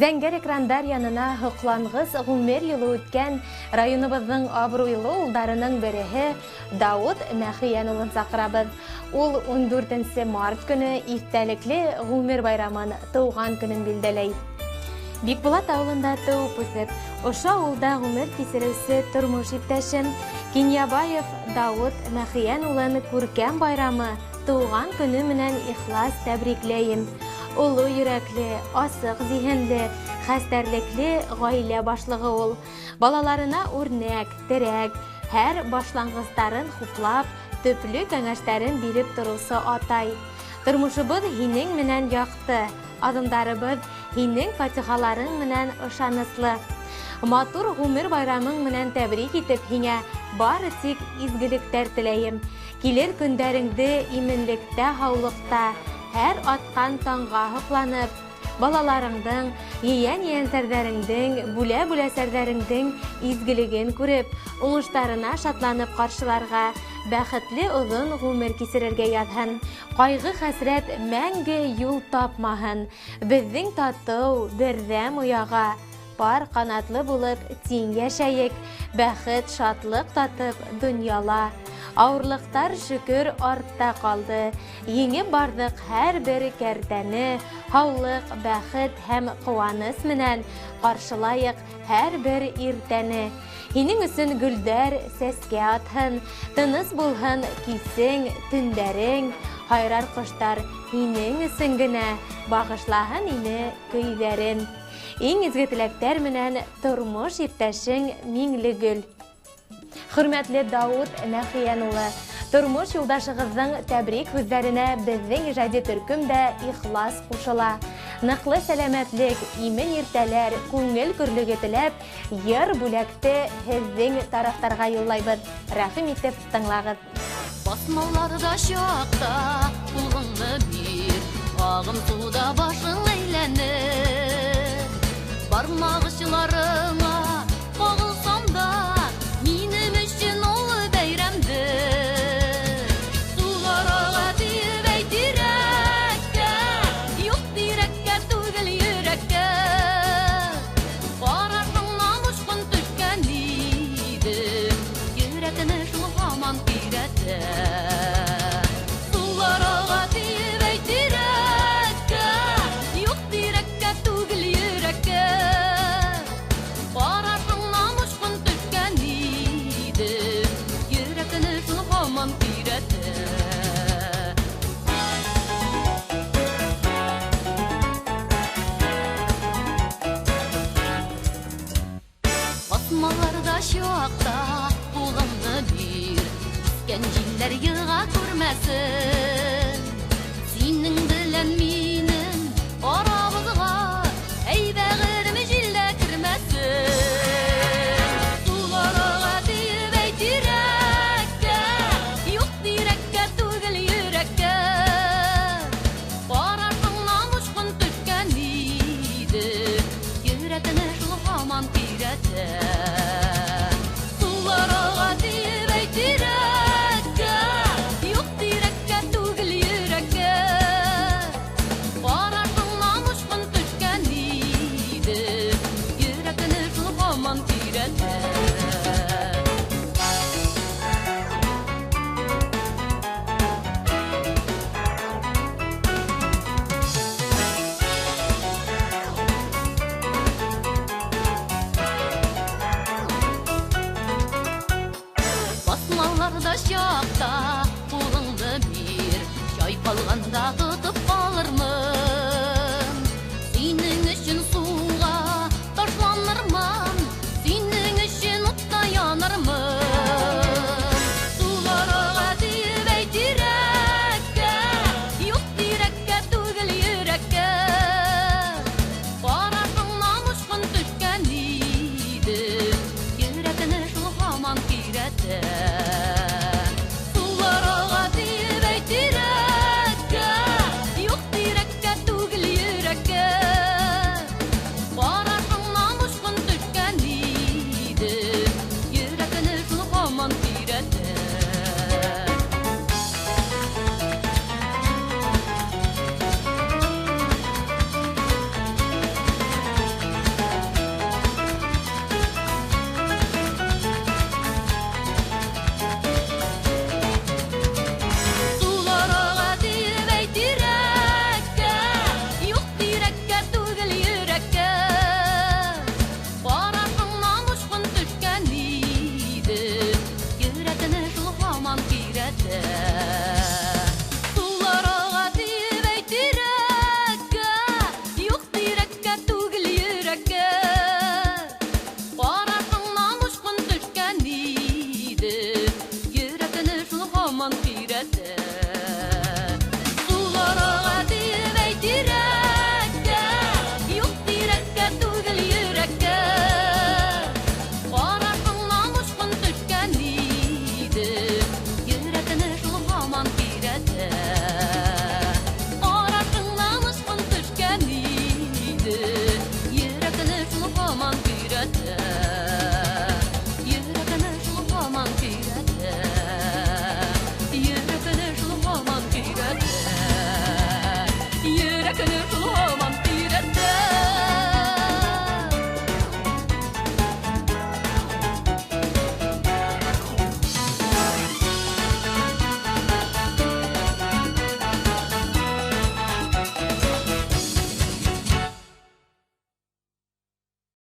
Зәңгәр экрандар янына һоҡланғыс ғүмер юлы үткән районыбыҙҙың абруйлы улдарының береһе Дауыт Мәхиән улын саҡырабыҙ. Ул 14 март көнө иҫтәлекле ғүмер байрамын, тыуған көнөн билдәләй. Бикбулат ауылында тыуып үҫеп, ошо ауылда ғүмер кисереүсе тормош иптәшем Кинйабаев Дауыт Мәхиән улын күркәм байрамы, тыуған көнө менән ихлас тәбрикләйем. Оло йөрәкле, асыҡ зиһенле, хәстәрлекле ғаилә башлығы ул. Балаларына үрнәк, терәк, һәр башланғыстарын хуплап, төплө кәңәштәрен биреп тороусы атай. Тормошобоҙ һинең менән яҡты, аҙымдарыбыҙ һинең фатихаларың менән ышаныслы. Матур ғүмер байрамың менән тәбрик итеп, һиңә бары тик изгелектәр теләйем. Килер көндәреңде именлектә, һаулыҡта, һәр атҡан таңға һоҡланып, балаларыңдың, ейән-ейәнсәрҙәреңдең, бүлә-бүләсәрҙәреңдең изгелеген күреп, уңыштарына шатланып ҡаршыларға, бәхетле оҙон ғүмер кисерергә яҙһын. Ҡайғы-хәсрәт мәңге юл тапмаһын. Беҙҙең татыу, берҙәм ояға пар ҡанатлы булып тиң йәшәйек, бәхет, шатлыҡ татып донъяла. Ауырлыҡтар шөкөр артта ҡалды. Еңеп барҙыҡ һәр бер кәртәне, һаулыҡ, бәхет һәм ҡыуаныс менән ҡаршылайыҡ һәр бер иртәне. Һинең өсөн гөлдәр сәскә атһын, тыныс булһын кисең, төндәрең, һайрар ҡоштар һинең өсөн генә бағышлаһын ине көйҙәрен. Иң изге теләктәр менән тормош иптәшең Миңлегөл. Хөрмәтле Дауыт Мәхиән улы, тормош юлдашығыҙҙың тәбрик һүҙҙәренә беҙҙең ижади төркөм дә ихлас ҡушыла. Ныҡлы сәләмәтлек, имен иртәләр, күңел көрлөгө теләп, йыр бүләкте һеҙҙең тарафтарға юллайбыҙ. Рәхим итеп тыңлағыҙ. Басмаларҙа чаҡта ҡулыңды бир, ағым суда башың әйләнер. Бармаҡ осларыңа ҡағылсам да, минем өсөн ул бәйрәмдер. Сулар аға тиеп әйт тирәккә, юҡ тирәккә түгел йөрәккә. Ҡарашыңнан осҡон төшкән иде, йөрәкне шул һаман көйрәтә. Сулар аға тиеп әйт тирәккә, юҡ тирәккә түгел йөрәккә. Ҡарашыңнан осҡон төшкән иде, йөрәкне шул һаман көйрәтә. Басмаларҙа чаҡта ҡулыңды бир, иҫкән елдәр йыға.